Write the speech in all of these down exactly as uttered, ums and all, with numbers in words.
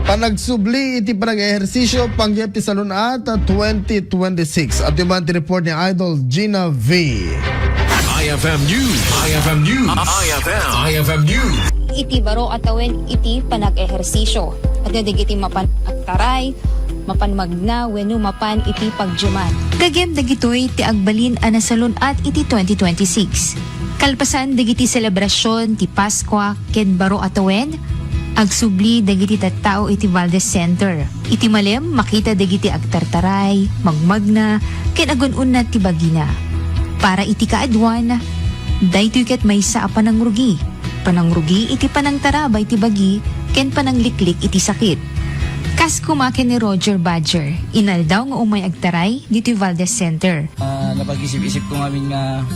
Panagsubli iti panag-ehersisyo panggep ti salun-at twenty twenty-six. Adu man ti report ni Idol Gina V. I F M News. I F M News. I F M. I F M News. Iti baro a tawen iti panag-ehersisyo. Adda dagiti mapan agtaray, mapan magna, wenno mapan iti pagdioman. Gagem dagitoy ti agbalin a nasalun-at iti twenty twenty-six. Kalpasan dagiti selebrasion ti Paskua ken baro a tawen, agsubli dagiti tattao iti Valdez Center. Iti malem, makita dagiti agtartaray, magmagna, ken agun-unnat ti bagina. Para iti kaaduan, daytoy ket maysa a panangrugi. Panangrugi iti panangtarabay ti bagi ken panangliklik iti sakit. Kas kuma ken ni Roger Badger, inaldaw nga umay agtaray ditoy Valdez Center. Ah, napag-isip-isip ko ngamin nga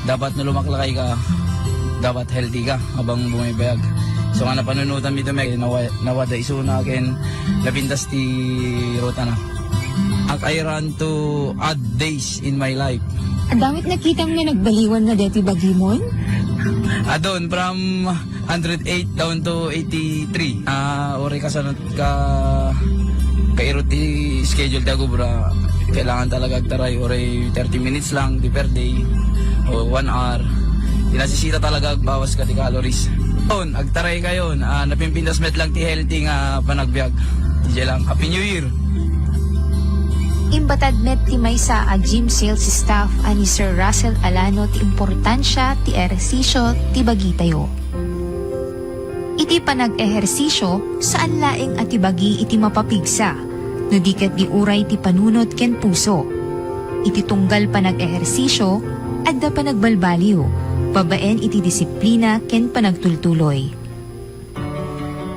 dapat no lumaklakay ka, dapat healthy ka habang bumibiag. So nga napanunutan mi dumek, nawa, nawada isuna ken napintas ti ruta na. Ak, I run to odd days in my life. Adda met nakitam nga nagbaliwan na deti bagimon? Adon, from hundred eight down to eighty-three. Ah, uray kasanod ka kairot ti schedule ti agubra, kailangan talaga agtaray uray thirty minutes lang di per day o one hour. Di nasisita talaga agbawas ka ti calories. On, agtaray kayon, ah, napimpintas met lang ti healthy nga panagbiag. Diay lang. Happy New Year! Imbatad met ti maysa a gym sales staff a ni Sir Russell Alano ti importansia ti ehersisyo ti bagitayo. Iti panag-ehersisyo, saan laeng a ti bagi iti mapapigsa, no di ket di uray ti panunot ken puso. Iti tunggal panag-ehersisyo, adda panagbalbaliw, babaen iti disiplina ken panagtultuloy.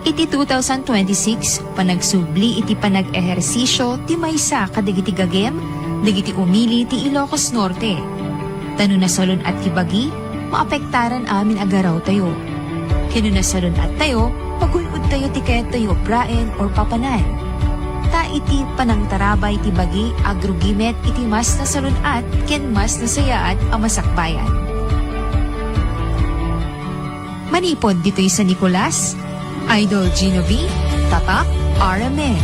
Iti two thousand twenty-six, panagsubli iti panag-ehersisyo ti maysa kadagiti gagem dagiti umili ti Ilocos Norte. Ta no nasalun-at ti bagi, maapektaran amin a garawtayo. Ken no nasalun-attayo, magun-odtayo ti kayattayo ubraen or papanan. Ta iti panangtarabay ti bagi, agrugi met iti mas nasalun-at ken mas nasayaat a masakbayan. Manipud ditoy San Nicolas, Idol Gino V, Tatak, R M N.